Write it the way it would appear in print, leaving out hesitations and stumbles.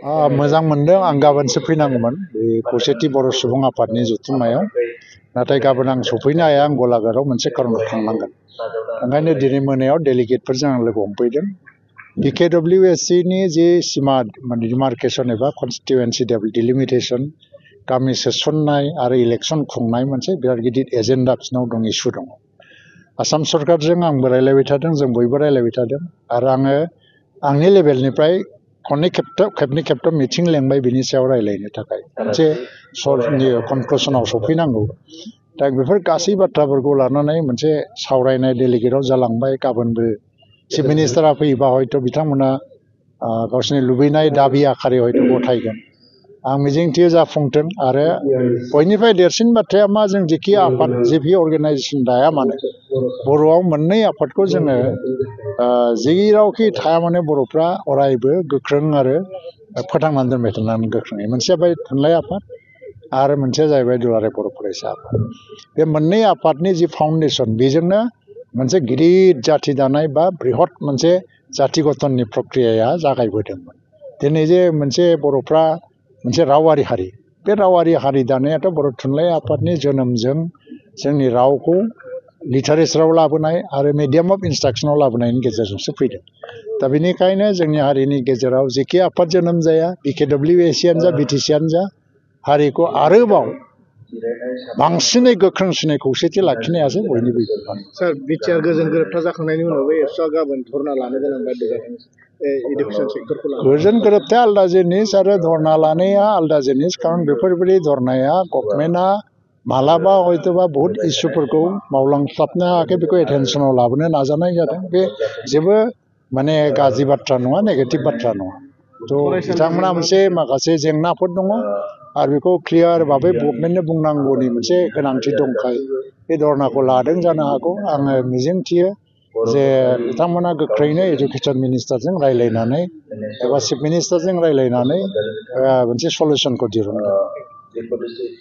मोजां मोनदों आं गाबोनसो फैनांगौमोन बे खौसेथि बर' सुबुं आफादनि जथुम्मायाव नाथाय गाबोन आं सफैनो हाया आं गलाघाटआव मोनसे खारनाव थांनांगोन ओंखायनो दिनै मोनायाव डेलिगेटफोरजों आं लोगो हमफैदों BKWSC नि जे सिमा डिमार्केसन एबा कनस्टिटुएन्सि डिलिमिटेसन गामि सोसननाय आरो इलेक्सन खुंनाय मोनसे बिराद गिदिर एजेन्डा बिसिनाव दं इस्यु दं आसाम सरकारजों आंबो रायलायबाय थादों जों बयबो रायलायबाय थादों आरो आङो आंनि लेभेलनिफ्राय खननै खेबथाम मिटिं लेंबाय बिनि सायाव रायलायनो थाखाय मोनसे सरनि कनक्लुसनाव सफैनांगौ दा बेफोर गासै बाथ्राफोरखौ लानानै मोनसे सावरायनाय डेलिगेटआव जालांबाय गाबोनबो चिफ मिनिस्टारा फैयोबा हयथ' बिथांमोना गावसोरनि लुबैनाय दाबि आखारै हयथ' गथायगोन आं मिजिंथियो जाफुंथों आरो बयनिफ्राय देरसिन बाथ्राया मा जों जेखि आफाद जेखि अर्गानाइजेसन दाया मानो बर'आव मोननै आफादखौ जोङो जेरावखि थाया मानो बर'फ्रा अरायबो गोख्रों आरो फोथांनानै दोनबाय थानांगोन गोख्रोङै मोनसेया जाबाय थुनलाइ आफाद आरो मोनसेया जाहैबाय दुलाराय बर' फरायसा आफाद बे मोननै आफादनि जि फाउन्डेसन बेजोंनो मोनसे गिदिर जाथि दानाय बा बृहत मोनसे जाथि गठननि प्रक्रियाया जागायबोदोंमोन दिनै जे मोनसे बर'फ्रा मोनसे रावारि हारि बे रावारि हारि दानायाथ' बर' थुनलाइ आफादनि जोनोमजों जोंनि रावखौ लिटारेचाराव लाबोनाय आरो मिडियाम अफ इन्सट्राक्सनाव लाबोनायनि गेजेरजोंसो फैदों दा बेनिखायनो जोंनि हारिनि गेजेराव जेखि आफाद जोनोम जाया BKWSC आनो जा BTC आनो जा हारिखौ आरोबाव बांसिनै गोख्रोंसिनै खौसेथि लाखिनायासो बयनिबो बिबान सार बिटिआर गोजोन गोरोबथा जाखांनायनि उनावबो एबसुआ गाबोन धर्ना लानो गोनां बायदि जादों इडुकेसन सेक्टरखौ गोजोन गोरोबथाया आलादा जिनिस आरो धर्ना लानाया आलादा जिनिस खारन बेफोरबायदि धर्नाया गभर्नमेन्टआ मालाबा हयतोबा बहुत इस्युफोरखौ मावलांस्लाबनो हायाखै बेखौ एटेनसनाव लाबोनो नाजानाय जादों बे जेबो माने गाज्रि बाथ्रा नङा नेगेटिभ बाथ्रा नङा थ' बिथांमोना मोनसे माखासे जेंनाफोर दङ आरो बेखौ क्लियार भाबै गभर्नमेन्टनो बुंनांगौनि मोनसे गोनांथि दंखाय बे धर्नाखौ लादों जानो हागौ आङो मिजिंथियो जे बिथांमोना गोख्रैनो एडुकेसन मिनिस्टारजों रायलायनानै एबा चिफ मिनिस्टारजों रायलायनानै मोनसे सलिउसनखौ दिहुनगोन